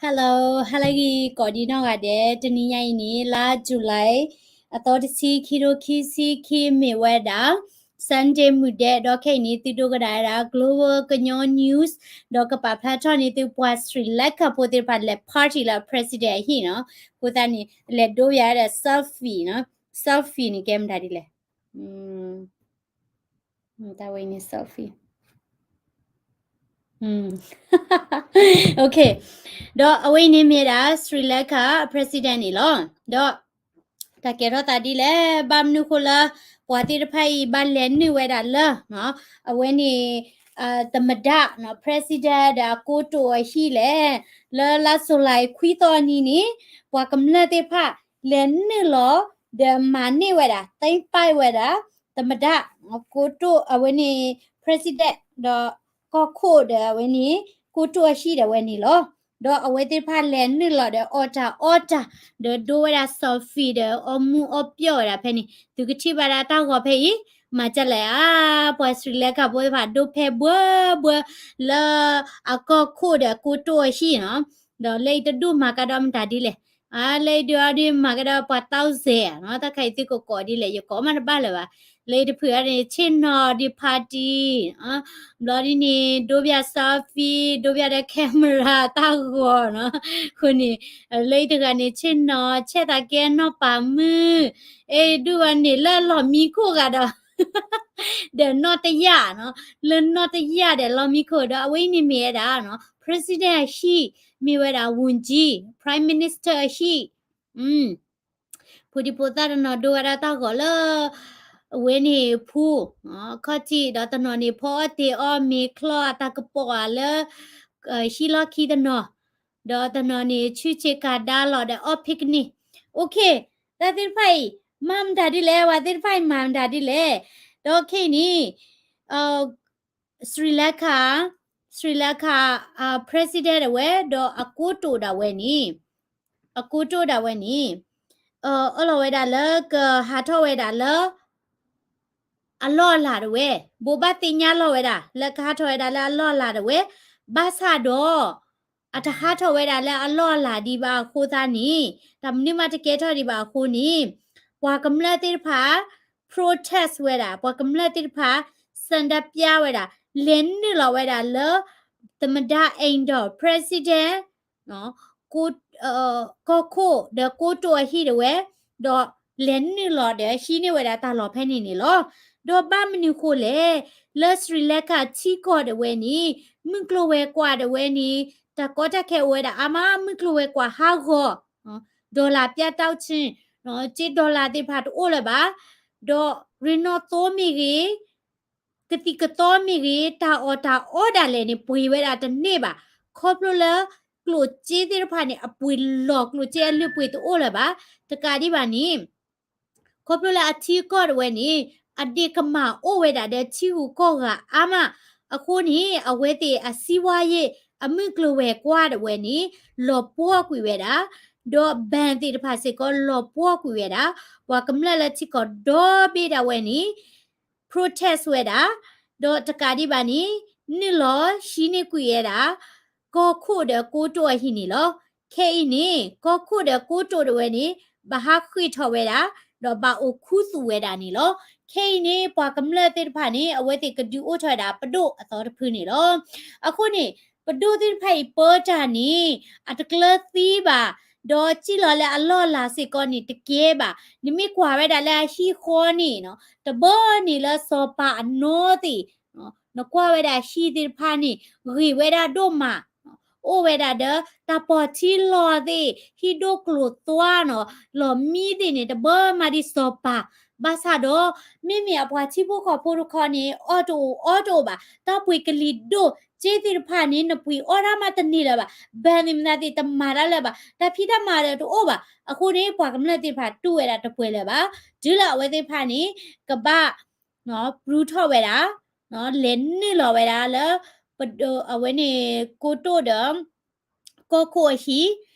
Hello, ဟါလၢအဂ့ၤ ကိးဒံနီၢ်ဂၤဒဲး, တနံၤညါအံၤန့ၣ် လါ July အသီတဆံ ခံကထိခံဆံခံ မ့ၢ်ဝဲဒၣ် Sunday မုၢ်ဒဲး, ဒီးခဲအံၤန့ၣ် သုဒိကနၣ်ဝဲဒၣ် Global ကညီ News, ဒီးကပာ်ဖျါထီၣ်န့ၢ်သုပှၤ Sri Lanka ဖိသ့ၣ်တဖၣ်လဲၤ party လၢ president အဟံၣ်နီၤ, အဃိသတးန့ၣ် လဲၤဒိဝဲဒၣ် selfie နီၤ, selfie န့ၣ်ကဲမတၤဒ်လဲၣ် တၢ်ဝဲအံၤန့ၣ် selfie. Okay, ဒီးအဝဲအံၤန့ၣ်မ့ၢ်ဒၣ် Sri Lanka president န့ၣ်လီၤ. ဒီးတၢ်ကဲထီၣ်သးဒ်လဲၣ်, ဘၣ်မနုၤဃိလၢ ပှၤသ့ၣ်တဖၣ်အံၤ ဘၣ်လဲၤနုာ်ဝဲဒၣ်လၢ အဝဲန့ၣ် သမ္မတ president ဒီးအကိတိာ်အဟံၣ်လဲၣ်, လၢလါ July ခွံသီအနံၤန့ၣ် ပှၤကမျၢၢ်သ့ၣ်တဖၣ် လဲၤနုာ်လီၤ ဒီးမၤန့ၢ်ဝဲဒၣ် သိမ်းပိုက် ဝဲဒၣ် သမ္မတ ကိတိာ်အဝဲန့ၣ် president ဒီးကီၢ်ခိၣ်ဒီးအဝဲန့ၣ် ကိတိာ်အဟံၣ်ဒီးဝဲန့ၣ်လီၤ. ဒီးအဝဲသ့ၣ်တဖၣ်လဲၤနုာ်လီၤဒီးအီၣ်တၢ်အီတၢ် ဒီးဒိဝဲဒၣ် selfie ဒီးအီမူအီပျီၣ်ဝဲဒၣ်ဖဲန့ၣ် သုကထံၣ်ဘၣ်ဒၣ်တၢ်ဂီၤဖဲအံၤ မၤဒ်လဲၣ်ဧါ, ပှၤ Sri Lanka ဖိသ့ၣ်တဖၣ် ဒိဖဲဘှၢဘှၢ လၢအကီၢ်ခိၣ်ဒီးကိတိာ်အဟံၣ်နီၤ, ဒီးလၢအံၤတဒူၣ်မၤကဒီးမတၤဒ်လဲၣ် အါ လၢအံၤဒုးအီၤဒုးမၤကဒီးပှၤ thousand နီၤ, တၢ်ခါအံၤသုကကိးဒ်လဲၣ် ယကိးမးတဘၣ်လၢၤဘၣ်. လၢအံၤတဖုအံၤန့ၣ် ဆ့ၣ်နီၤဒံး party, ဘျီဒ်န့ၣ် ဒိပျၢ် selfie, ဒိပျၢ်ဒီး camera တၢ်ဂီၤနီၤ, အဃိန့ၣ် လၢအံၤတဂၤန့ၣ် ဆ့ၣ်နီၤ ဆဲးသးကဲနီၢ်ပၤမုၢ်, အ့ၣ် ဒုးဝဲန့ၣ်လၢလီၢ်မံခိၣ်ဂၤဒီး ဒီးနီၢ်တယၢ်နီၤ, လၢနီၢ်တယၢ်ဒီးလီၢ်မံခိၣ်ဒီး အဝဲအံၤန့ၣ်မ့ၢ်ဝဲဒၣ်နီၤ president အဟံၣ်, မ့ၢ်ဝဲဒၣ် ဝန်ကြီး, prime minister အဟံၣ်, ဖိဒံဖိသၣ်တနီၤဒိဝဲဒၣ်တၢ်ဂီၤလၢ အဝဲန့ၣ်ဖူ ခီၣ်ထံး ဒီးတနီၤန့ၣ် ဖီအီၣ်တ့ၤအီၣ် မ့ၤချီၣ်အတၢ်ကပီၤဧါလၢ ဟံၣ်လီၢ်ခံတနီၤ, ဒီးတနီၤန့ၣ် ဆူၣ်ဆ့ကၤဒါလီၤဒီးအီၣ် picnic, okay, တၢ်သ့ၣ်တဖၣ်အံၤ မၤမတၤဒ်လဲၣ်, ပှၤသ့ၣ်တဖၣ်အံၤမၤမတၤဒ်လဲၣ်, ဒီးခဲအံၤန့ၣ် Sri Lanka, Sri Lanka president ဒၣ်ဝဲ ဒီးအကိတိာ်ဒၣ်ဝဲန့ၣ်, အကိတိာ်ဒၣ်ဝဲန့ၣ် အၢၣ်လီၤဝဲဒၣ်လၢကဟးထီၣ်ဝဲဒၣ်လၢ အလီၢ်အလၤဒၣ်ဝဲ, ဘိးဘၣ်သ့ၣ်ညါလီၤဝဲဒၣ် လၢကဟးထီၣ်ဝဲဒၣ်လၢအလီၢ်အလၤဒၣ်ဝဲ, ဘၣ်ဆၣ်ဒီး အတဟးထီၣ်ဝဲဒၣ်လၢအလီၢ်အလၤဒံးဘၣ်အဃိသတးန့ၣ် တၢ်မနုၤမးတကဲထီၣ်ဒံးဘၣ်အဃိန့ၣ် ပှၤကမျၢၢ်သ့ၣ်တဖၣ် protest ဝဲဒၣ်, ပှၤကမျၢၢ်သ့ၣ်တဖၣ် ဆန္ဒပြ ဝဲဒၣ်, လဲၤနုာ်လီၤဝဲဒၣ်လၢ သမ္မတအိမ်တော် president ကီၢ်ခိၣ်ဒီးကိတိာ်အဟံၣ်ဒၣ်ဝဲ, ဒီးလဲၤနုာ်လီၤဒီးဟံးန့ၢ်ဝဲဒၣ်တၢ်လီၢ်ဖဲန့ၣ်န့ၣ်လီၤ. ဒီးဘၣ်မနုၤဃိလဲၣ်, လၢ Sri Lanka ထံကီၢ်ဒၣ်ဝဲန့ၣ် မုၢ်ကျိၤဝဲၤကွာ်ဒၣ်ဝဲန့ၣ် တၢ်ကီတၢ်ခဲအိၣ်ဝဲဒၣ်အါမး, မုၢ်ကျိၤဝဲၤကွာ်ဟးဂီၤ, ဒီလၣ်ပျၢ်တၢ်အိၣ်ဆူၣ်, ကၠ့ဒီလၣ်သ့ၣ်တဖၣ်တအိၣ်လၢၤဘၣ်, ဒီးရ့ၣ်နီၣ်သိမ့ၢ်ဂ့ၤ ကသံၣ်ကသီမ့ၢ်ဂ့ၤ, တၢ်အီၣ်တၢ်အီဒၣ်လဲာ်န့ၣ် ပှ့ၤဝဲဒၣ်တန့ၢ်ဘၣ်, ခီဖျိလၢ ကျိၣ်စ့သ့ၣ်တဖၣ်န့ၣ် အပှ့ၤလီၢ် ကျိၣ်စ့အလုၢ်အပှ့ၤတအိၣ်လၢၤဘၣ်. တကးဒံးဘၣ်န့ၣ် ခီဖျိလၢအထံအကီၢ်ဒၣ်ဝဲန့ၣ် အဒ့ၣ်ကမၣ်အိၣ်ဝဲဒၣ်ဒီးထံဂုၤကီၢ်ဂၤအါမး, အဃိန့ၣ် အဝဲသ့ၣ်အစံးဝါယ့ၣ် အမုၢ်ကျိၤဝဲၤကွာ်ဒၣ်ဝဲန့ၣ် လီၤပှီၢ်ကွံာ်ဝဲဒၣ်, ဒီး bank သ့ၣ်တဖၣ်စ့ၢ်ကီးလီၤပှီၢ်ကွံာ်ဝဲဒၣ်, ပှၤကမျၢၢ်လၢထံကီၢ်ဒီဘ့ၣ်ဒၣ်ဝဲန့ၣ် protest ဝဲဒၣ်, ဒီးတကးဒံးဘၣ်န့ၣ် နုာ်လီၤဟံးန့ၢ်ကွံာ်ဝဲဒၣ် ကီၢ်ခိၣ်ဒီးကိတိာ်အဟံၣ်န့ၣ်လီၤ. ခဲအံၤန့ၣ် ကီၢ်ခိၣ်ဒီးကိတိာ်ဒၣ်ဝဲန့ၣ် ဘၣ်ဟးဃ့ၢ်ထီၣ်ဝဲဒၣ်, ဒီးဘၣ်အိၣ်ခူသူၣ်ဝဲဒၣ်န့ၣ်လီၤ. ခဲအံၤန့ၣ် ပှၤကမျၢၢ်သ့ၣ်တဖၣ်န့ၣ် အဝဲသ့ၣ်ကဒုးအိၣ်ထီၣ်ဝဲဒၣ်ပဒိၣ်အသီတဖုန့ၣ်လီၤ. အဃိန့ၣ် ပဒိၣ်သ့ၣ်တဖၣ်အံၤပၢတၢ်န့ၣ် အတကျၢၤသံဘၣ်, ဒီးစံၣ်လီၤလၢအလီၢ်အလၤစ့ၢ်ကီးန့ၣ်တကဲဘၣ်. နမ့ၢ်ကွၢ်ဝဲဒၣ်လၢအဟံၣ်ဃီန့ၣ် တဘၣ်န့ၣ်လၢစီၤပၤအနီသ့ၣ်, နကွၢ်ဝဲဒၣ်ဟံၣ်သ့ၣ်တဖၣ်န့ၣ် ဂ့ၤဝဲဒၣ်ဒိၣ်မး, အိၣ်ဝဲဒၣ်ဒီးတၢ်ပီၢ်ထံလီၤသ့ၣ်, ဟံၣ်ဒိၣ်ကျိၤသွါနီၤ, လီၢ်မံသ့ၣ်န့ၣ် တဘၣ်မၤဒ်စီၤပၤ, ဘၣ်ဆၣ်ဒီး မ့မ့ၢ်အပှၤထံဖိကီၢ်ဖိတခီန့ၣ် အီၣ်တအိၣ်အီတအိၣ်ဘၣ်, တၢ်ပှ့ၤကလံၤဒိၣ်, စ့သ့ၣ်တဖၣ်န့ၣ် နပှ့ၤအီၣ်တၢ်မးတန့ၢ်လၢၤဘၣ်, ဘဏ်သ့ၣ်မနုၤသ့ၣ်တမၤတၢ်လၢၤဘၣ်, တၢ်ဖံးတၢ်မၤဒီးတအိၣ်ဘၣ်. အဃိန့ၣ် ပှၤကမျၢၢ်သ့ၣ်တဖၣ်တူၢ်ဝဲဒၣ်တပှဲၤလၢၤဘၣ်. တုၤလၢအဝဲသ့ၣ်တဖၣ်န့ၣ် ကဘၣ် ပျူထီၣ်ဝဲဒၣ်, လဲၤနုာ်လီၤဝဲဒၣ်လၢ အဝဲန့ၣ် ကိတိာ်ဒီး ကီၢ်ခိၣ်အဟံၣ်,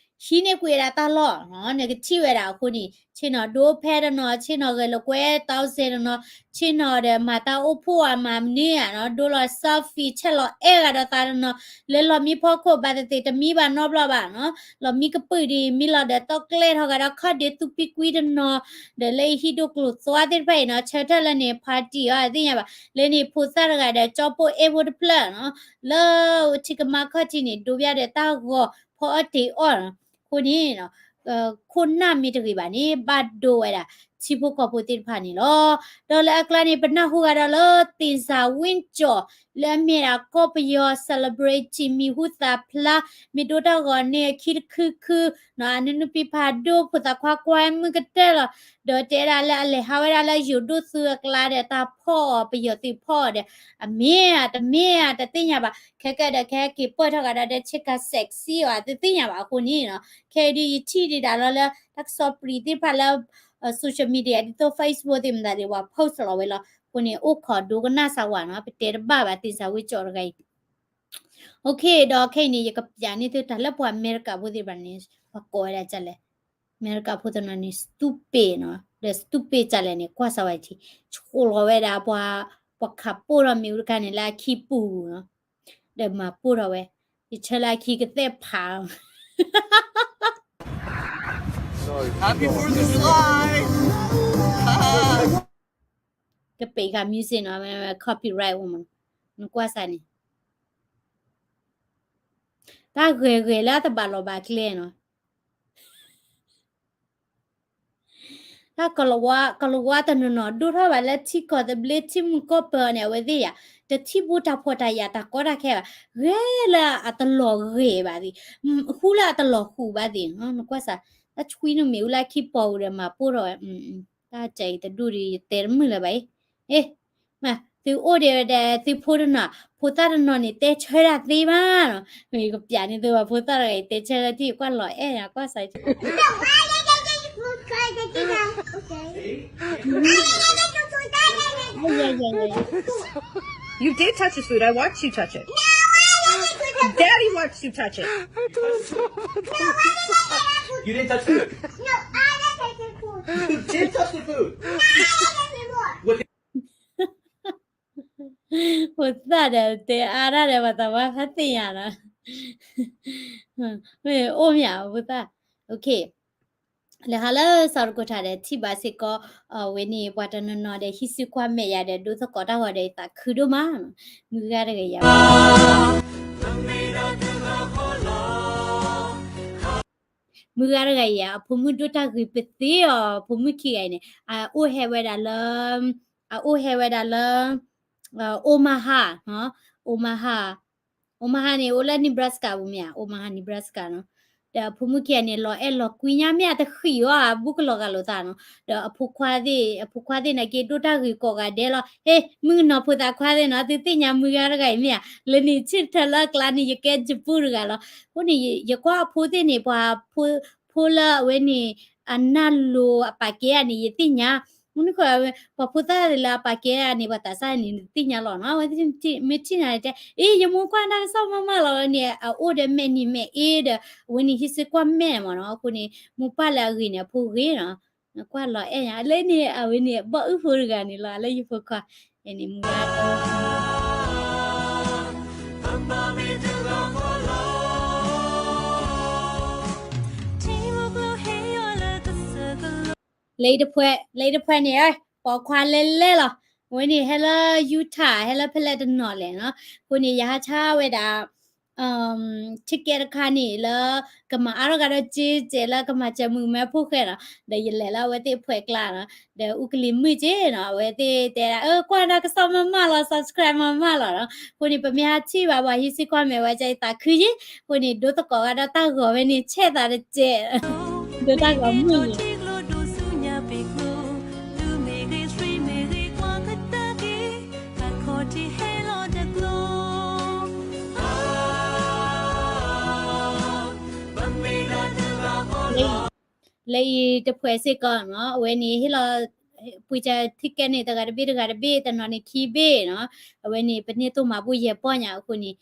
ဟံးန့ၢ်ကွံာ်ဝဲဒၣ်တၢ်လီၢ်နီၤ, နကထံၣ်ဝဲဒၣ်အဃိန့ၣ် ဆ့ၣ်နီၤဒိဖဲတနီၤ, ဆ့ၣ်နီၤဂဲၤလိာ်ကွဲ thousand တနီၤ, ဆ့ၣ်နီၤဒီးမၤတၢ်အိၣ်ဖှိၣ်အမၤမနုၤဧါနီၤ, ဒိလီၤ selfie ဆဲးလီၤအဲၣ်ဂၤဒီးသးတနီၤ, လၢလီၤမံဖီခိၣ်ဘၣ်သ့ၣ်သ့ၣ်တမံဘၣ်နီတဘျီဘၣ်နီၤ, လီၤမံကပုာ်ဒ်မံလီၤဒီးတီၣ်ကျဲထီၣ်ဂၤဒီးခီၣ်ဒ့သူဖံကွံတနီၤ, ဒီးလၢအဟံၣ်ဒိၣ်ကျိၤသွါသ့ၣ်တဖၣ်အံၤနီၤ, ဆၢထၢၣ်လၢန့ၣ် party အီၤသ့ၣ်ညါဘၣ်, လၢန့ၣ်ဖိသၣ်တဂၤဒီးကၠီပိၢ်အဲၣ်ဖိတဖျၢၣ်နီၤ, လၢထံကမါခီၣ်ထံးန့ၣ် ဒိးဘၣ်ဒီးတၢ်ဂီၤဖီအီၣ်တ့ၤအီၣ်နီၤ, အဃိန့ၣ် ခိၣ်နၢ်မ့ၢ်တဂ့ၤဘၣ်န့ၣ် ဘၣ်ဒိဝဲဒၣ် ထံဖိကီၢ်ဖိသ့ၣ်တဖၣ်န့ၣ်လီၤ. ဒီးလၢအကျါန့ၣ် ပနၢ်ဟူဂၤဒီးလၢ သ့ၣ်စၢ်ဝ့ၣ်ကၠီၣ် လၢအမ့ၢ်ဒၣ်ကီၢ်ပယီၤ celebrity မံၤဟူသၣ်ဖျါ မ့ၢ်ဒိတၢ်ဂီၤန့ၣ် အခံတခုခုနီၤ, အနုနုပံဖးဒိၣ် ဖိသၣ်ခွါကွၢ်မုၢ်ကတၢၢ်လီၤ, ဒီးတဲဒၣ်လၢအလဲၤဟးဝဲဒၣ်လၢယိၤဒိၣ်သုအကျါဒီး တၢ်ဖီၣ်အီၤ ပယီၤသုးဖီၣ်အီၤဒီး အမ့ၢ်ဧါ တမ့ၢ်ဧါ တသ့ၣ်ညါဘၣ်, ခဲကၢဒီးခဲက့ၤပၢၢ်ထီၣ်ဂၤဒီး ဆ့ကၤ sexy အီၤ တသ့ၣ်ညါဘၣ်အဃိန့ၣ်နီၤ, ခဲအံၤဒ်ယထံၣ်ဒံးဒၣ်လီၤလၢ တၢ်ကစီၣ်ပြံးသ့ၣ်တဖၣ်လၢ social media ဒ်သိး Facebook သ့ၣ်မတၤဒ် ပှၤ post လီၤဝဲလီၤ, အဃိန့ၣ် အိၣ်ခိးဒိကနၣ်စၢ်ဝဲနီၤ, ပတဲတဘၣ်ဘၣ် သ့ၣ်စၢ်ဝ့ၣ်ကၠီၣ်တဂၤအံၤ OK ဒီးခဲအံၤန့ၣ် ယကပျးန့ၢ်သုတၢ်လၢပှၤအမဲရကၤဖိသ့ၣ်တဖၣ်န့ၣ် ပှၤကိးဝဲဒၣ်ဒ်လဲၣ်, အမဲရကၤဖိတနီၤန့ၣ် stupid နီၤ, ဒီး stupid ဒ်လဲၣ်န့ၣ် ကွၢ်စၢ်ဝဲထံ, ဆိၣ်လီၤဝဲဒၣ်ပှၤ, ပှၤခးပိၢ်ထီၣ်မ့ၣ်အူတခါန့ၣ် လၢအခံပူၤနီၤ, ဒီးမၤပိၢ်ထီၣ်ဝဲ, ယဆၢလၢအခံကသဲၣ်ဖး Happy Fourth of July ကပ့းဃာ် music နီၤ, copyright အိၣ်မး, နကွၢ်စၢ်န့ၣ်, တၢ်ဂဲၤဂဲၤလၢအတဘၣ်လီၢ်ဘၣ်ကျဲနီၤ, တၢ်ကလၤဝါ, ကလၤဝါတနီၤနီၤ ဒိၣ်ထီၣ်ဘၣ်လၢထံကီၢ်သဘျ့ ထံမုၢ်ကီၢ်ပၢၤန့ၣ် အဝဲသ့ၣ်ယၤ, တထံၣ်ဘၣ်တၢ်ဖှီၣ်တၢ်ယာ်တၢ်ကီတၢ်ခဲဘၣ်, ဂဲၤလၢအတလီၤဂဲၤဘၣ်သ့ၣ်, ဃူလၢအတလီၤဃူဘၣ်သ့ၣ်, နကွၢ်စၢ်, တၢ်ဆွံနုာ်မ့ၣ်အူလၢခံပီၤပူၤဒီးမၤပိၢ်ထီၣ်ဝဲ, တၢ်ကဲအံၤတဒူၣ်ဒီး ယတဲတမုာ်လၢၤဘၣ်အံၤ, မ့ၢ်, သုအိၣ်ဒံးဝဲဒၣ်သုဖိတနီၤ, ဖိသၣ်တနီၤန့ၣ် တဲဆၢတၢ်သ့ဘၣ်နီၤ, မ့ၢ်ကပျးန့ၢ်သုဘၣ် ဖိသၣ်တဂၤအံၤ တဲဆၢလၢထံၣ်ကွၢ်လီၤအဲၣ်ယၤ ကွၢ်စၢ် You did touch his food. I watched you touch it. Daddy watched you touch it. You didn't touch the food. You did touch the food. ဖိသၣ်ဒီး တဲအါတၢ်ဒီး ပှၤသးပှၢ်ဖးသ့ၣ်ညါနီၤ, မ့ၢ်အိၣ်မ့ၢ်ဧါ ဖိသၣ်, လဲၤဟးလၢ စီၤတကိးထၣ်ဒီး ထံၣ်ဘၣ်စ့ၢ်ကီး, အဝဲန့ၣ် ပှၤတနီၤနီၤဒီး ဟံးစုကွၢ်မဲာ်ယၤဒီး ဒိသကိးတၢ်ဂီၤဒီး ယသးခုဒိၣ်မး, မုၢ်ဂၤတဂၤယၤ မုၢ်ဂၤတဂၤအံၤ အဖိမုၣ်ဒိၣ်တၢ်ဂ့ၤပသ့အီၤ, ဖိမုၣ်ခံဂၤအံၤန့ၣ် အအိၣ်ဟဲဝဲဒၣ်လၢ, အအိၣ်ဟဲဝဲဒၣ်လၢ, Omaha, Omaha, Omaha န့ၣ် အိၣ်လၢ Nebraska ပူၤမ့ၢ်ဧါ, Omaha Nebraska နီၤ, ဒီးအဖိမုၣ်ခံဂၤန့ၣ် လီၤအဲၣ်လီၤကွံညါမ့ၢ်ဧါ တဃံးအီၤ အဘူးကလီၤဂာ်လိာ်သးနီၤ, ဒီးအဖိခွါသ့ၣ်, အဖိခွါသ့ၣ်န့ၣ်က့ၤဒိၣ်တၢ်ဂ့ၤကိးဂၤဒဲးလီၤ, ဟ့ၣ် မုၣ်ကနီၤဖိသၣ်ခွါသ့ၣ်နီၤ, သုသ့ၣ်ညါမုၢ်ဂၤတဂၤအံၤမ့ၢ်ဧါ, လၢန့ၣ်ဆၢထၢၣ်လၢအကျါန့ၣ် ယကဲယပုၢ်တဂၤလီၤ, အဃိန့ၣ် ယကွၢ်အဖိသ့ၣ်န့ၣ် ပှၤဖိလၢအဝဲန့ၣ် အနၢ်လိၤအပာ်ကဲဧါန့ၣ် ယသ့ၣ်ညါ, မနုၤဃိ ပှၤဖိသၣ်လၢအပာ်ကဲဧါန့ၣ် ပှၤသးစၢ်န့ၣ် နသ့ၣ်ညါလီၤနီၤ, အဝဲသ့ၣ်မ့ၢ်ထံၣ်နၤတဲ, အ့ ယမိၢ်ကွၢ်တၢ်ကစီၣ်မးမးလီၤ, အဝဲန့ၣ် အအိၣ်ဒီးမဲာ်နံၤမဲာ်အ့ဒီး အဝဲန့ၣ်ဟံးစုကွၢ်မဲာ်မးနီၤ, အဃိန့ၣ် မိၢ်ပၢ်လၢအဂ့ၤန့ၣ် အဖိဂ့ၤနီၤ, ကွၢ်လီၤအဲၣ်ညါ လၢန့ၣ် အဝဲန့ၣ် ဘီၣ်အုၣ်ဖိတဂၤန့ၣ်လီၤ လၢယဖိခွါ, န့ၣ်မုၢ်ဂၤ လၢတဖှဲ, လၢတဖှဲန့ၣ် ပိာ်ခွါလဲလဲလီၤ, အဝဲန့ၣ် ဟဲလၢ Utah ဟဲလၢဖဲလဲၣ်တနီၤလဲၣ်နီၤ, အဃိန့ၣ် ယဟးဆါဝဲဒၣ် ticket တခါန့ၣ်လၢ ကမၤအါထီၣ်ကဒီးက့ၤစဲးလၢကမၤစၢၤမုၣ်ကမဲဖိဃဲနီၤ, ဒီးယလဲၤလၢအဝဲသ့ၣ်အဖှဲၣ်ကျါနီၤ, ဒီးအူကလံၤမုၣ်က့နီၤ, အဝဲသ့ၣ်တဲဒၣ် အၢ ကွၢ်တၢ်ကစီၣ်မးမးလီၤ subscribe မးမးလီၤနီၤ, အဃိန့ၣ် ပမ့ၢ်ဟးထံၣ်ဘၣ်ပှၤဟံးစုကွၢ်မဲာ်ဝဲဒ်အံၤသးခုယ့ၢ်, အဃိန့ၣ် ဒိသကိးဂၤဒီးတၢ်ဂီၤဝဲန့ၣ် ဆဲးသးတစဲး, ဒိတၢ်ဂီၤမုၢ်န့ၣ် လၢအံၤတဖှဲးစ့ၢ်ကီးနီၤ, အဝဲန့ၣ်ဟ့ၣ်လီၤ ပှ့ၤစၢၤ ticket န့ၣ် တဂၤတဘ့ၣ်တဂၤတဘ့ၣ် တနီၤန့ၣ်ခံဘ့ၣ်နီၤ, အဝဲန့ၣ် ပန့ၢ်သိၣ်မၤဘူၣ်ယဲၢ်ပီၢ်ညါအဃိန့ၣ်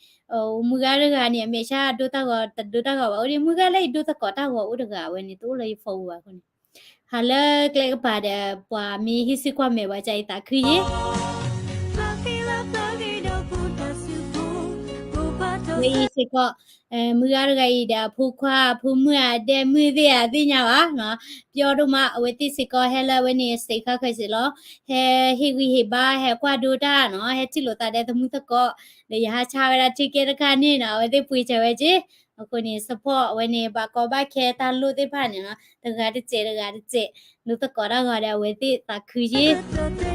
မုၢ်ဂၤတဂၤန့ၣ် အမဲာ်ဆှးဒိတၢ်ဂီၤ တဒိတၢ်ဂီၤဘၣ် အိၣ်ဒံး မုၢ်ဂၤလၢအံၤဒိသကိးတၢ်ဂီၤအိၣ်တဂၤ အဝဲန့ၣ် တအိၣ်လၢယ phone ပူၤဘၣ်အဃိန့ၣ် ဟးလၢကျဲကပၤဒီး ပှၤမ့ၢ်ဟံးစ့ၢ်ကီးမဲာ်ဘၣ် ကၢ်အံၤသးခုယ့ၣ် လၢအံၤစ့ၢ်ကီး မုၢ်ဂၤတဂၤအံၤဒီး အဖိခွါ အဖိမုၣ် အဒဲမုၣ်သ့ၣ် အသ့ၣ်ညါဘၣ်နီၤ, ပျီဒိၣ်မး အဝဲသ့ၣ်စ့ၢ်ကီးဟဲလၢအဝဲန့ၣ် စံးခါခဲစ့ၢ်လီၤ, ဟဲဟ့ၣ်ဂံၢ်ဟ့ၣ်ဘါ ဟဲကွၢ်ဒိတၢ်နီၤ, ဟဲထံၣ်လိာ်သးဒီးသမူသကိး, ဒီးယဟးဆါဝဲဒၣ် ticket တခါန့ၣ်နီၤ, အဝဲသ့ၣ်ပှ့ၤစၢၤဝဲက့ၢ်, အဃိန့ၣ် support အဝဲန့ၣ် ဘၣ်ကီဘၣ်ခဲတၢ်လိၣ်သ့ၣ်တဖၣ်န့ၣ်နီၤ, တဂၤတစဲးတဂၤတစဲး, ဒိသကိးတၢ်ဂီၤဒီး အဝဲသ့ၣ်သးခုယ့ၢ် လၢ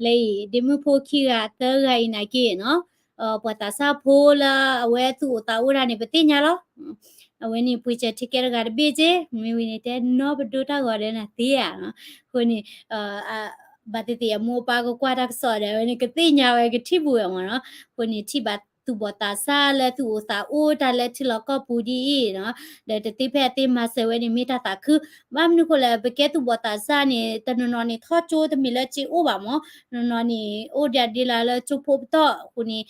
အံၤ ဒ့မုၣ်ဖိခံဂၤသၢဂၤအံၤနာ်က့နီၤ, ပှၤသးစၢ်ဖိလၢအဝဲသူၣ်အိၣ်သးအိၣ်တၢ်န့ၣ် ပသ့ၣ်ညါလီၤ. အဝဲန့ၣ်ပှ့ၤစၢၤ ticket တဂၤတဘ့ၣ်က့ၢ်, မ့ၢ်ဝံၤန့ၣ်တဲနီၤ ပဒိတၢ်ဂီၤဒီးနၤသ့ဧါ. အဃိန့ၣ် ဘၣ်သ့ၣ်သ့ၣ်အမိၢ်အပၢ်ကကွၢ်တၢ်ကစီၣ်ဒီး အဝဲန့ၣ်ကသ့ၣ်ညါဝဲကထံၣ်ပူၤဝဲမ့ၢ်နီၤ, အဃိန့ၣ် ထံၣ်ဘၣ်သူၣ်ဘီၣ်သးစၢ်လၢသူၣ်အိၣ်သးအိၣ်တၢ်လၢထံလီၢ်ကီၢ်ပူၤဒ်အံၤနီၤ, ဒီးတသ့ဖဲအသ့မၤစၢၤဝဲန့ၣ် မ့ၢ်တၢ်သးခု, ဘၣ်မနုၤဃိလဲၣ် ပကဲသူၣ်ဘီၣ်သးစၢ်န့ၣ် တနီၤနီၤန့ၣ် ထီၣ်ကၠိတမ့ၢ်လၢစ့အိၣ်ဘၣ်မ့ၢ်, နီၤနီၤန့ၣ် အိၣ်ဒၣ်ဒ်လၢလၢကၠိဖိပတီၢ်အဃိန့ၣ်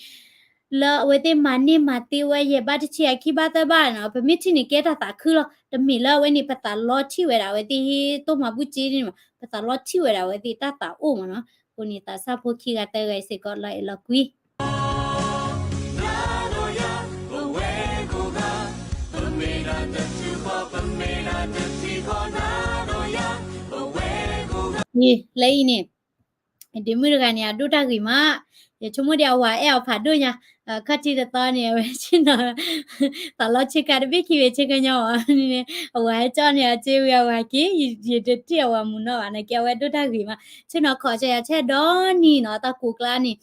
လၢအဝဲသ့ၣ်မၤန့ၢ်မၤသ့ဝဲယဲၢ်ဘၣ်တဆံအခံဘၣ်သၢဘၣ်နီၤ, ပမ့ၢ်ထံၣ်န့ၣ်ကဲတၢ်သးခုလီၤ, တမ့ၢ်လၢအဝဲန့ၣ် ပသးလီထံၣ်ဝဲဒၣ်အဝဲသ့ၣ်ဟ့ၣ်သိၣ်မၤဘူၣ်က့ၢ်န့ၣ်မ့ၢ်, ပသးလီထံၣ်ဝဲဒၣ်အဝဲသ့ၣ်တၢ်သးအိၣ်မ့ၢ်နီၤ, အဃိန့ၣ် သးစၢ်ဖိခံဂၤသၢဂၤအံၤစ့ၢ်ကီးလီၤအဲၣ်လီၤကွံ လၢအံၤန့ၣ် ဒ့မုၣ်တဂၤန့ၣ် အဒိၣ်တၢ်ဂ့ၤမး, ယဆိကမိၣ်ဒီးအဝၤအဲၣ်အီၤဖးဒိၣ်ညါ, ခီၣ်ထံးတသီန့ၣ် အဝဲဆ့ၣ်နီၤ သးလီဆ့ကၤတဘ့ၣ်ခံဘ့ၣ်ဆ့ကညီအီၤန့ၣ်, အဝၤဟဲကၠီန့ၢ်အီၤစ့ဝံၤအဝၤက့ၤ, ယတထံၣ်အဝၤမုာ်နီၢ်ဘၣ်နာ်က့ အဝဲဒိၣ်တၢ်ဂ့ၤမး, ဆ့ၣ်နီၤခိးဆၢယၤဆဲဒီနံၤနီၤ တၢ်ကိးကျါန့ၣ်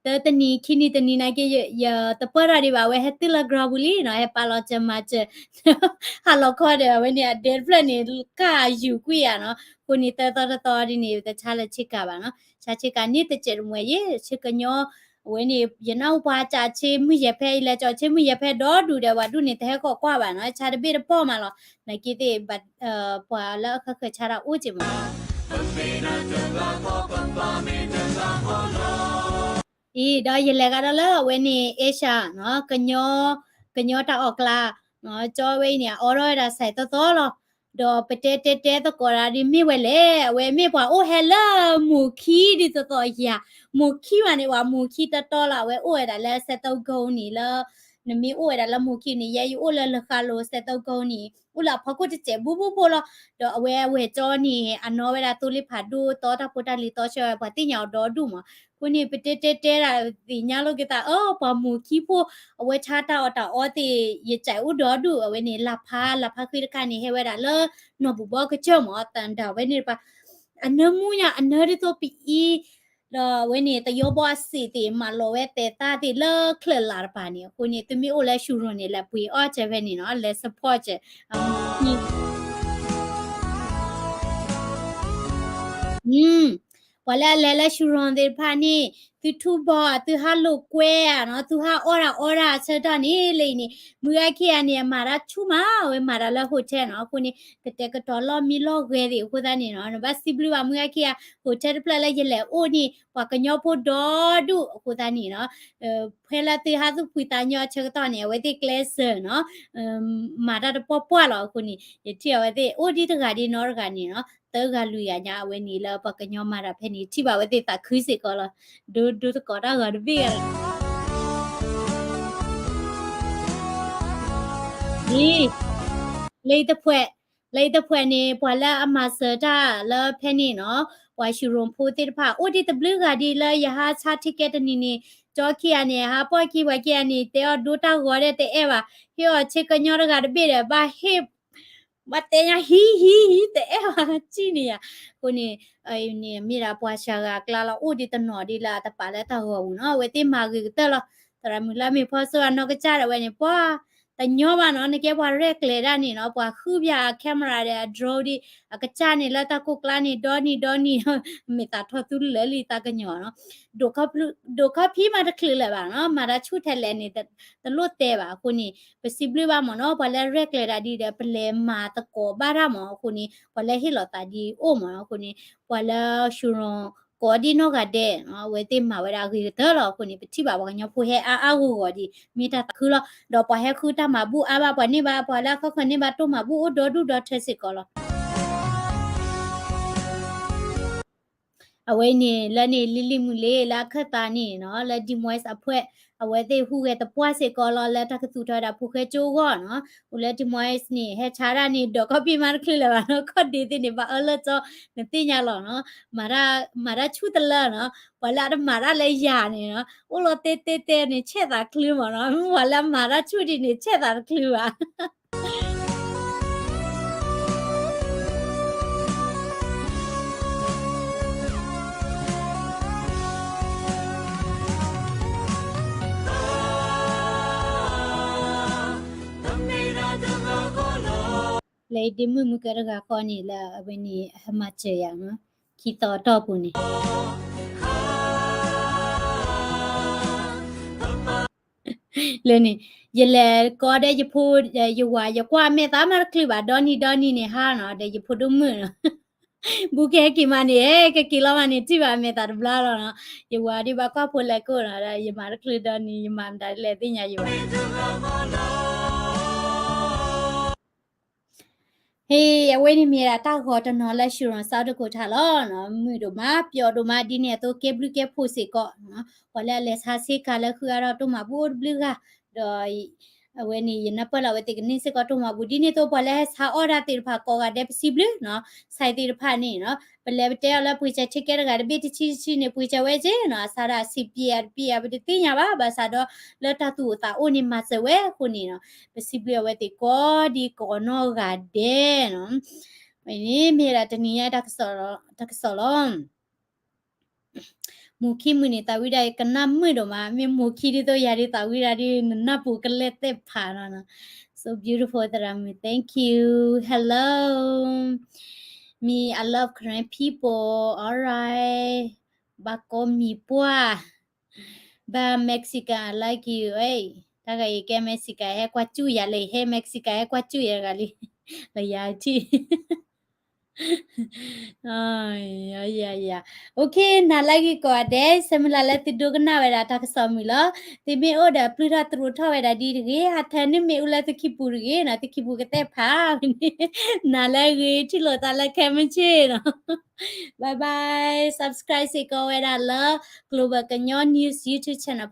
တၢတနံၤခံနံၤတနံၤနာ်က့ ယတပၢၢ်ထီၣ်ဒံးဘၣ် အဝဲဟဲတုၤလၢ ground ပူၤလံနီၤ, ဟဲပာ်လီၤစၢၤမၤစၢၤ ဟးလီၤခီဒီး အဝဲန့ၣ် အဒဲတဖျၢၣ်န့ၣ် ကၢ်ယူၤကွံာ်ယၤနီၤ, အဃိန့ၣ် တၢသီတသီဒ်န့ၣ် တဆါလၢဆ့ကၤဘၣ်နီၤ, ဆါဆ့ကၤန့ၣ်တစဲးတမှဲၤယ့ၣ်, ဆ့ကညီ အဝဲန့ၣ် ယနၢ်ဟူပှၤကၠီဆ့မုၢ်ယဲၢ်ဖဲအံၤ လဲၤကၠီဆ့မုၢ်ယဲၢ်ဖဲဒီဒူၣ်ဒီး ပှၤဒူၣ်န့ၣ် တဟဲဃီၤကွၢ်ဘၣ်နီၤ, ဆါတဘ့ၣ်တပီၢ်မးလီၤ, နာ်က့သ့ၣ် ပှၤလၢအခၢၣ်ဃၢၤဆါတၢ်အိၣ်က့ၤမး အံၤ ဒီးယလဲၤကဒီးလၢအဝဲန့ၣ် Asia နီၤ, ကညီတၢ်အီၣ်ကျါ, ကၠီဝဲအံၤန့ၣ် အအီထီၣ်ဝဲဒၣ်စဲးသီသီလီၤ, ဒီးပတဲတဲတဲသကိးတၢ်ဒ်မ့ၢ်ဝဲလဲၣ်, အဝဲမ့ၢ်ပှၤအိၣ်ဟဲလၢမိၢ်ခံဒ်သိးသိးယၤ, မိၢ်ခံမးန့ၣ် ပှၤမိၢ်ခံတီတီလီၤ, အဝဲအိၣ်ဝဲဒၣ်လၢစဲးသီကိန့ၣ်လၢ နမ့ၢ်အိၣ်ဝဲဒၣ်လၢမိၢ်ခံန့ၣ် ယဲယအိၣ်လၢလၢဃးလိၤစဲးသီကိန့ၣ် အိၣ်လၢအဖီခိၣ်တစဲးဘိဘိဘိလီၤ, ဒီးအဝဲအဝဲၢ်ကၠီန့ၣ် အနီၣ်ဝဲဒၣ်သိလ့ၣ်ဖးဒိၣ် တီတၢ်ဖိတၢ်လံၤသီဆၢဝဲ ပှၤသ့ၣ်ညါအီၤဒီဒူၣ်မး, အဃိန့ၣ် ပတဲတဲတဲဒၣ်သ့ၣ်ညါလိာ်က့ၤသး အၢ ပှၤမိၢ်ခံဖိ အဝဲဆါတၢ်အီၣ်တၢ်အီသ့ၣ် ယကအိၣ်ဒီဒူၣ်, အဝဲန့ၣ် လၢဖး လၢဖးဃ့တခါန့ၣ် ဟဲဝဲဒၣ်လၢနီၢ်ဘူၣ်ဘီကစၢၢ်မး သတးဝဲန့ၣ်တပၤ အနၢမူညါ အနၢဒ်သိးပအံၤ ဒီးအဝဲန့ၣ် တယီဘီအစ့ၣ်သ့ၣ် မၤလီၤဝဲသဲးသၣ်သ့ၣ်လၢချၢၣ်လၢ်တပၤန့ၣ်, အဃိန့ၣ် သုမ့ၢ်အိၣ်လၢ showroom န့ၣ် လဲၤပှ့ၤအီၣ်စၢၤဖဲန့ၣ်နီၤ, လဲၤ support စၢၤ ပှၤလၢအလဲၤလၢ showroom သ့ၣ်တဖၣ်န့ၣ် သုထူၣ်ဘီဧါ သုဟးလိာ်ကွဲဧါနီၤ, သုဟးအီၣ်တၢ်အီတၢ်အဆၢကတီၢ်န့ၣ်လၢအံၤန့ၣ်, မုၢ်ဂၤခံဂၤန့ၣ် အမၤတၢ်ဆူၣ်မး, အဝဲမၤတၢ်လၢ hotel နီၤ, အဃိန့ၣ် ကတဲာ်ကတီၤလီၢ်မံလီၢ်ဂဲၤသ့ၣ်အဃိသတးန့ၣ်နီၤ, နဘၣ်စံးဘျုးဘၣ်မုၢ်ဂၤခံဂၤ hotel တဖျၢၣ်လၢယလဲၤအိၣ်န့ၣ် ပှၤကညီဖိဒီဒူၣ်အဃိသတးန့ၣ်နီၤ, ဖဲလၢသုဟးသူၣ်ဖှံသးညီအဆၢကတီၢ်န့ၣ် အဝဲသ့ၣ်ကျဲစၢၤနီၤ မၤတၢ်တပှၢ်ပှၢ်လီၤ. အဃိန့ၣ် ယထံၣ်အဝဲသ့ၣ် အိၣ်ဒံးတဂၤဒ်နီတဂၤန့ၣ်နီၤ, သၢဂၤလွံၢ်ဂၤညါ အဝဲန့ၣ်လၢပှၤကညီမၤတၢ်ဖဲန့ၣ် ထံၣ်ဘၣ်အဝဲသ့ၣ်သးခုစ့ၢ်ကီးလီၤ. ဒိ ဒိသကိးတၢ်ဂီၤတဘ့ၣ်ဂၤလီၤ. လၢအံၤတဖှဲး လၢအံၤတဖှဲးန့ၣ် ပှၤလၢအမၤစၢၤတၢ်လၢဖဲန့ၣ်နီၤ, ပှၤ showroom ဖိသ့ၣ်တဖၣ် အိၣ်ဒံးတဘျုးဂၤဒ်လၢယဟးဆါ ticket တနံၤန့ၣ်, ကၠီခံဂၤန့ၣ် ဟးပီၢ်ခံပှၤခံဂၤန့ၣ် တဲအီၤဒိတၢ်ဂီၤဒီးတအဲၣ်ဘၣ်, ဟ့ၣ်အီၤဆ့ကညီတဂၤတဘ့ၣ်ဒီး ဘၣ်ဟ့ၣ် ဘၣ်တဲညါဟံၣ်ဟံၣ်ဟံၣ် တအဲၣ်ဘၣ်စံၣ်န့ၣ်ယၤ. အဃိန့ၣ် အံၤန့ၣ်မ့ၢ်ဒၣ်ပှၤစှၤဂၤအကျါလီၤ, အိၣ်ဒံးတနီၤဒ်လၢအတပာ်လၢတၢ်ဂီၤပူၤနီၤ, အဝဲသ့ၣ်မၤဂ့ၤကတၢၢ်လီၤ. သရၣ်မုၣ်လၢအမ့ၢ်ဖီစိအနီၢ်ကစၢ်ဒီးအဝဲန့ၣ် ပှၤ တညီဘၣ်နီၤ, နကဲပှၤရဲၣ်ကျဲၤဒၣ်န့ၣ်နီၤ, ပှၤဃုပၠးအ camera ဒီးအ drone ဒ် အကစၢ်န့ၣ်လၢတၢ်ကိၢ်ကျါန့ၣ် ဒီနံၤဒီနံၤ မ့ၢ်သးထီၣ်သူလၢာ်လံသးကညီၤနီၤ. ဒိၣ်ခီဖံးမးတချုးလၢၤဘၣ်နီၤ, မၤတၢ်ဆူၣ်ထဲလဲၣ်န့ၣ် တလိၣ်တဲဘၣ်အဃိန့ၣ် ပစံးဘျုးဘၣ်မ့ၢ်နီၤ, ပှၤလၢရဲၣ်ကျဲၤတၢ်ဒ်ဒီး ပလဲၤမၤသကိးဘၣ်တၢ်မ့ၢ်အဃိန့ၣ် ပှၤလၢဟ့ၣ်လီၤသးဒ်အိၣ်မ့ၢ်နီၤ, အဃိန့ၣ် ပှၤလၢ Sharon ကိးဒ်နီၢ်ဂၤဒဲးနီၤ, အဝဲသ့ၣ်မၤဝဲဒၣ်အဂ့ၤကတၢၢ်လီၤ. အဃိန့ၣ် ပထံၣ်ဘၣ်ပှၤကညီဖိဟဲအါအါဂီၢ်ဂီၢ်ဒ် မ့ၢ်တၢ်သးခုလီၤ. ဒီးပှၤဟဲဃုတၢ်မၤဘူၣ်အါဘၣ်, ပှၤန့ၢ်ဘၣ်, ပှၤလၢအခီၣ်ခီန့ၢ်ဘၣ်တိၢ်မၤဘူၣ်အိၣ်ဒီဒူၣ်ဒီထၢစ့ၢ်ကီးလီၤ. အဝဲန့ၣ်လၢန့ၣ် လံၤလံၤမုၢ်လ့ၤလၢအခၢၣ်သးန့ၣ်နီၤ, လၢ Des Moines အဖှဲး အဝဲသ့ၣ်ဟူးဂဲၤသပှၢ်စ့ၢ်ကီးလီၤ လၢတၢ်ကသူၣ်ထီၣ်ဝဲဒၣ်ဖိၣ်ဃဲကၠိအဂီၢ်နီၤ. အိၣ်လၢ Des Moines န့ၣ် ဟဲဆါတၢ်န့ၣ် ဒိၣ်ခီဖံးမးတချုးလၢၤဘၣ်နီၤ, ခီၣ်ဒ့သ့ၣ်န့ၣ် ဘၣ်အၢလၢကၠီ နသ့ၣ်ညါလီၤနီၤ. မၤတၢ်ဆူၣ်တလၢနီၤ, ပှၤလၢအတမၤတၢ်လၢယၤန့ၣ်နီၤ, အိၣ်လီၤတဲတဲတဲန့ၣ် ဆဲးသးတချုးမ့ၢ်နီၤ, ပှၤလၢအမၤတၢ်ဆူၣ်ဒ်န့ၣ် ဆဲးသးတချုးဘၣ်. လၢအံၤဒ့မုၣ်မုၢ်ကဲတဂၤဃီန့ၣ် လၢအဝဲန့ၣ် ဟဲမၤစၢၤယၤနီၤ, ခံသီအတီၢ်ပူၤန့ၣ် လၢန့ၣ် ယလဲၤကိးဒီးယဖိ ယဝၤ ယကွၢ်မဲာ်သးမးတချုးဘၣ်, ဒီနံၤဒီနံၤန့ၣ်ဟါနီၤ, ဒီးယဖိဒိၣ်မုၣ်နီၤ, ဘူးကဟဲက့ၤမးန့ၣ် ဟဲကက့ၤလီၤမးန့ၣ် ထံၣ်ဘၣ်အမဲာ်သးတဘျါလီၤနီၤ. ယဝၤဒ်ဘၣ်ကွၢ်ဖိလဲၤကိးနီၤ, ဒီးယမၤတချုးဒီနံၤ ယမၤမတၤလဲၣ်သ့ၣ်ညါယဝၤ ဟ့ၣ် အဝဲန့ၣ်မ့ၢ်ဒၣ်တၢ်ဂီၤတနီၤလၢ Sharon South Dakota လီၤနီၤ, မုာ်ဒိၣ်မး ပျီဒိၣ်မး ဒ်န့ၣ်အသိး ကဲဘျုးကဲဖှိၣ်စ့ၢ်ကီးနီၤ, ပှၤလၢအလဲၤဆါဆ့ကၤလၢဃုအါထီၣ်တိၢ်မၤဘူၣ်အိၣ်တဘျုးဂၤ, ဒီး အဝဲန့ၣ် ယနၢ်ပၢၢ်လၢအဝဲသ့ၣ်ကန့ၢ်စ့ၢ်ကီးတိၢ်မၤဘူၣ် ဒ်န့ၣ်အသိး ပှၤလၢဟဲဆါအီၣ်တၢ်သ့ၣ်တဖၣ်ကိးဂၤဒဲး ပစံးဘျုးနီၤ, ဆဲးသ့ၣ်တဖၣ်န့ၣ်နီၤ, ပလဲၤပတဲအီၤလၢပှ့ၤစဲး ticket တဂၤတဘ့ၣ်တဆံတဆံန့ၣ် ပှ့ၤစဲးဝဲက့နီၤ, အစးဒၣ် စံးပျဲအတပျဲအ ပတသ့ၣ်ညါဘၣ်, ဘၣ်ဆၣ်ဒီး လၢတၢ်သူၣ်အိၣ်သးအိၣ်န့ၣ် မၤစၢၤဝဲအဃိန့ၣ်နီၤ, ပစံးဘျုးအဝဲသ့ၣ်ကိးဒံးကိးနီၢ်ဂၤဒဲးနီၤ, ဝဲန့ၣ်မ့ၢ်ဒၣ်တနံၤညါတၢ်ကစီၣ်လီၤ. မိၢ်ခံမုၣ်န့ၣ် သးဝံၣ်ဒၣ်ကနၣ်မုာ်ဒိၣ်မး, မ့ၢ်မိၢ်ခံဒ်သိးယၤဒ်သးဝံၣ်ဒၣ်ဒ် နနၢ်ပူၤကလဲာ်သ့ၣ်ဖးနီၤနီၤ. So beautiful သရၣ်မုၣ်, thank you. Hello. Me, I love Karen people. All right. ဘၣ်ကိးမံၤပှၢ် ဘၣ် Mexican, I like you. တၢ်ဂၤအံၤကဲ Mexican ဟဲကွၢ်စူၣ်ယၤလံ, ဟဲ Mexican ဟဲကွၢ်စူၣ်ယၤတဂၤလံ, လၢယၤထံၣ် ယၤယၤ, OK, နၤလၢဂ့ၤကိးဂၤဒဲး, ဆၢမုၢ်လၢ်လၢသုဒိကနၣ်ဝဲဒၣ်တၢ်ကစီၣ်မုာ်လီၤ. သုမ့ၢ်အိၣ်ဒီးပျုၢ်ထီၣ်သရူးထီၣ်ဝဲဒၣ်ဒ်တဂ့ၤ, ဟးထၢန့ၢ်မ့ၣ်အူလၢသုခံပူၤတဂ့ၤနီၤ, သုခံပူၤကသဲၣ်ဖးဝဲန့ၣ်, နၤလၢဂ့ၤ ထံၣ်လိာ်သးလၢခဲမုၢ်ဆ့ၣ်နီၤ. Bye bye, subscribe စ့ၢ်ကီးဝဲဒၣ်လၢ Global ကညီ News YouTube channel